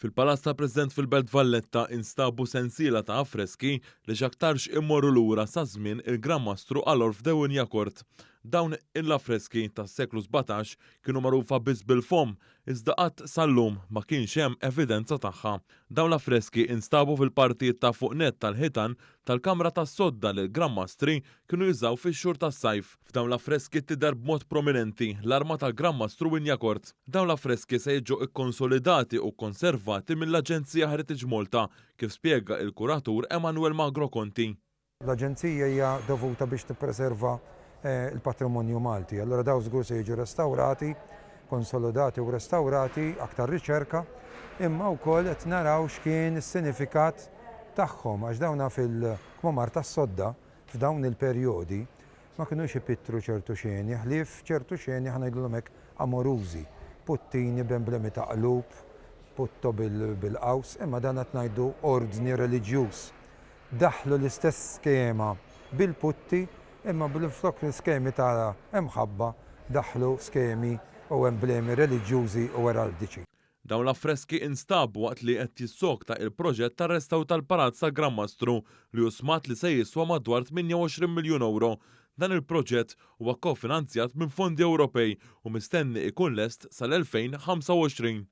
Fil-Palazz tal-President fil-Belt Valletta instabu sensiela ta' affreski li x'aktarx immorru lura sa żmien il-Gran Mastru Alorf de Wignacourt. Dawn l-affreski tas-seklu 17 kienu magħrufa biss bil-fomm, iżda qatt sal-lum ma kienx hemm evidenza tagħha. Dawn l-affreski instabu fil-partijiet ta' fuq nett tal-ħitan tal-kamra tas-sodda li l-Gran Mastri kienu jużaw fix-xhur tas-sajf. F'dawn l-affreski tidher b'mod prominenti l-arma tal-Gran Mastru Wignacourt. Dawn l-affreski se jiġu kkonsolidati u kkonservati mill-Aġenzija Heritage Malta, kif spjega il-kuratur Emanuel Magro Conti. L-Aġenzija hija dovuta biex tippreserva l-patrimonju Malti. Allura dawn żgur se jiġu restawrati, konsolidati u restawrati, aktar riċerka, imma wkoll qed naraw x'kien is-sinifikat tagħhom għax dawna fil-kmamar tas-sodda f'dawn il-perjodi ma kinux ipittru ċertu xeni, ħlief ċertu xeni ħa ngħidulhom hekk amorużi, puttini b'emblemi ta' qlub, putto bil-qaws, imma dan qed ngħidu ordni reliġjuż. Daħħlu l-istess skema bil-putti imma minflok skemi ta' imħabba daħħlu skemi u emblemi reliġjużi u eraldiċi. Dawn l-affreski instabu waqt li qed jissokta il-proġett tar-restawr tal-Palazz tal-Gran Mastru li hu stmat li se jiswa madwar 28 miljun euro. Dan il-proġett huwa kofinanzjat minn fondi Ewropej u mistenni ikun lest sal-2025.